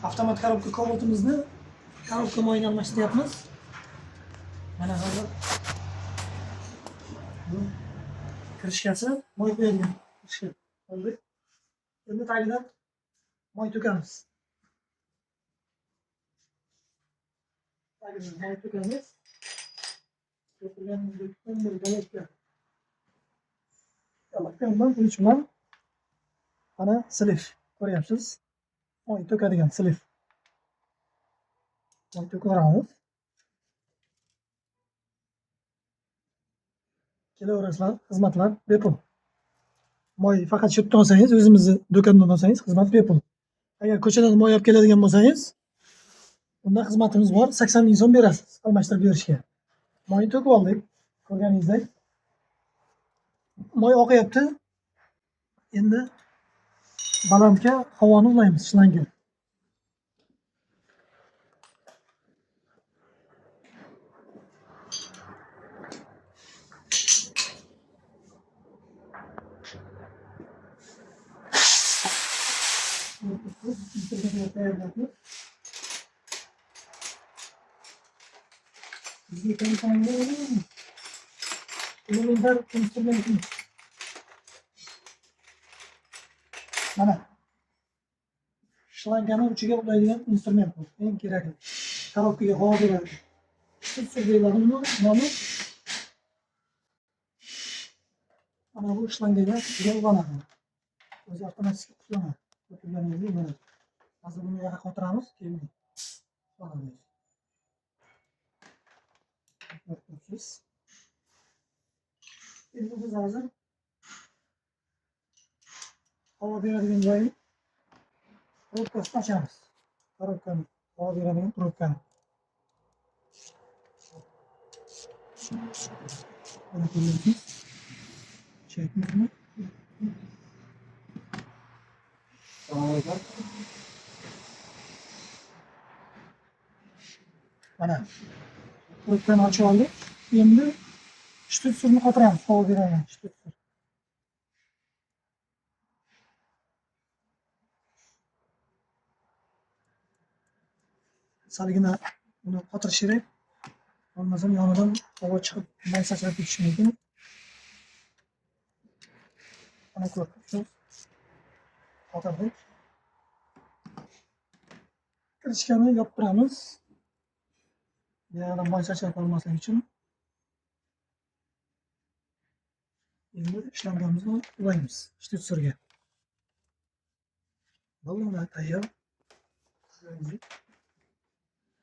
Avtomat korobka Cobalt'imizni korobka moyini almashtiryapmiz. Mana hozir bu kirishkasi moy qo'yadigan kirishka oldik. Endi tagidan moy to'kamiz. Tagidan moy to'kamiz. To'kilganimizda 11 golovka. Yalakka uch bilan mana slif ko'ryapsiz. Moy to'kadigan slif. Moy to'kaveramiz. Kelaverasizlar, xizmatlar bepul. Moy faqat shu yerdan olsangiz, o'zimizni do'kondan olsangiz xizmat bepul. Agar ko'chadan moy olib keladigan bo'lsangiz, unda xizmatimiz bor, 80 ming so'm berasiz almashtirib berishga. Moyni to'kib oldik, ko'rganingizdek. Moy oqyapti. Endi balandga havoni ulaymiz, shlangga. Elementar instrumentimiz. Mana shlangani uchiga ulaydigan instrument bu. Eng kerakli. Korobkaga havo beradi. Shpitser deyiladi buni nomi. Mana bu shlangaga uchiga ulanadi. O'zi avtomatik ulanadi. O'tirganingizda ulanadi. Hozir buni yoqqa qotiramiz, keyin ulanadi. Ko'rib. Endi biz hozir havo beradigan joyi probkasini ochamiz. Korobkani, havo beradigan probkani. Mana ko'ryapsiz. Chekmizmi? Mana probkani ochib oldik. Endi shtutsirni qotiramiz, havo beradigan shtutsir. Salgina uni qotirish kerak. Bo'lmasam yonidan havo chiqib, moy sachrab ketishi mumkin. Mana ko'rib turibsiz. Qotirdik. Kirishkani yoptiramiz. Bu yerdan moy sachrab qolmasligi uchun. Endi shlangamizni ulaymiz shtutsirga. Bo'ldi, mana tayyor.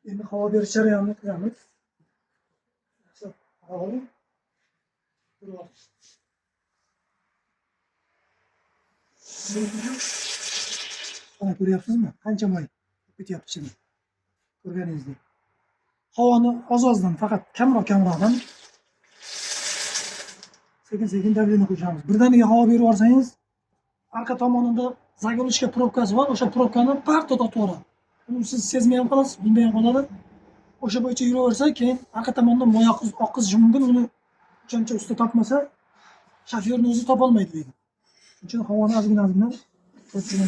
Endi havo berish jarayonini qilamiz. Mana ko'ryapsizmi? Qancha moy ketyapti ichiga. Ko'rganingizdek. Havoni oz-ozdan, faqat kamroq-kamroqdan sekin-sekin давление qo'shamiz. Birdaniga havo berib yuborsangiz, arqa tomonida zaglушка probkasi bor, o'sha probkani parta tortib yuboradi. Uni siz sezmay ham qolasiz, bilmay ham qoladi. O'sha bo'yicha yuraversa, keyin arqa tomondan moy oqizishi mumkin, uni o'shancha usta topmasa, shofyorning o'zi topa olmaydi deydi. Shuning uchun havoni ozgina-ozgina qo'shib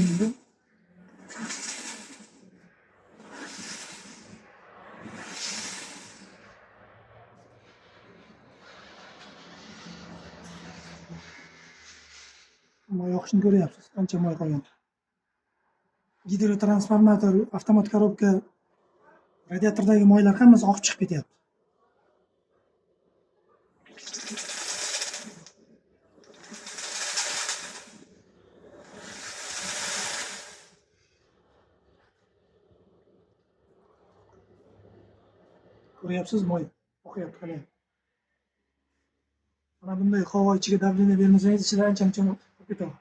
moy oqishini ko'ryapsiz, qancha moy qolgan. Gidrotransformator, avtomat korobka, radiatordagi moylar hammasi oqib chiqib ketyapti. Ko'ryapsiz, moy oqyapti hali. Mana bunday havo ichiga давление bermasangiz, ichida ancha-muncha ketadi.